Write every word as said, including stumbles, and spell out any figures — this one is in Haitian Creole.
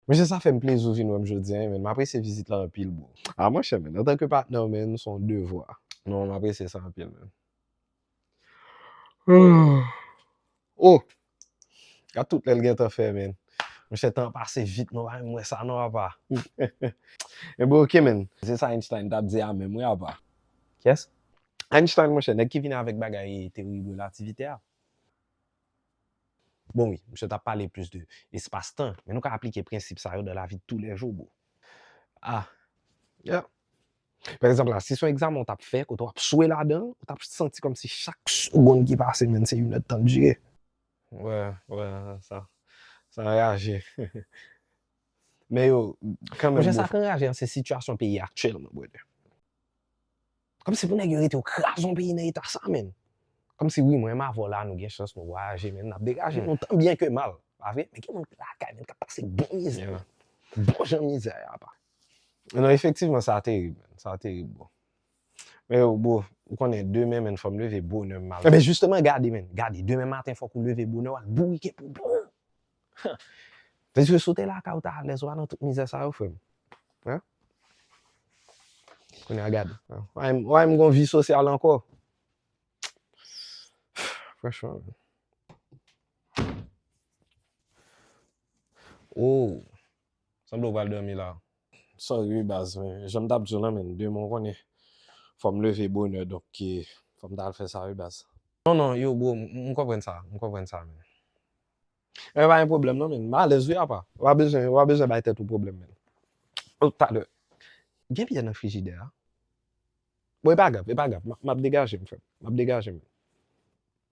Monchè, sa fè m plezi w vin wè m jodi a, man. M apresye vizit la anpil, bro. Ah, monchè, man, antanke patnè w, man, se yon devwa. Non, m apresye sa anpil, man. Oh! Gad tout lè l gentan fè, man. Monchè, tan an pase vit, non, pa menm wè sa, non, apa. Ebyen, ok, man. Se sa Einstein t ap di a menm, wi, apa. Kiyès? Einstein, monchè, nèg ki vini avèk bagay teori relativite a. Bon, wi, misye t ap pale plis de espas-tan, men nou ka aplike prensip sa yo dans la vie de tous les jours, bro. Ah, yeah. Pa egzanp la, si se yon egzamen w t ap fè, kote w ap swe ladan, ou t ap santi kòmsi chak segonn ki pase, man, se yon èdtan k dire. Wè, wè, sa, sa anraje. Men yo, kanmenm, monchè, sa k anraje an, se sitiyasyon peyi a aktyèlman, brother. Kòmsi pou nèg yo rete yo kraze yon peyi nan eta sa, man. Kòmsi, wi, mwen menm avè w la, nou gen chans, nou vwayaje, man, n ap degaje nou tan byen ke mal. Pa vre? Men gen moun ki lakay, man, k ap pase bon mizè, man. Bon jan mizè a, apa. Non, efektivman, sa terib, man. Sa terib, bro. Men yo, bro, ou konnen demen, man, fò m leve bonè m al. Ebyen, jisteman, gade, man. Gade, demen maten, fòk ou leve bonè, w al bourike pou bon. Paske si w te lakay ou, ta alèz, ou pa nan tout mizè sa yo, frè m. Hein? Kounye a gade. Wè m, wè m gon vi sosyal ankò. Franchman. Oh. Sanble w pral dòmi la. Sorry, wi, baz, men jan m t ap di w lan, men demen w konnen. Fò m leve bonè, donk, eh, fò m ta al fè sa, wi, baz. Non, non, yo, bro, m, m konprann sa, m konprann sa, men. E pa gen pwoblèm, non, men. M alèz, wi, apa. Ou pa bezwen, ou pa bezwen bay tèt ou pwoblèm, men. Oh, talè. Gen pyè nan frijidè a? Bon, e pa grav, e pa grav. M, m ap degaje m, frè m. M ap degaje m.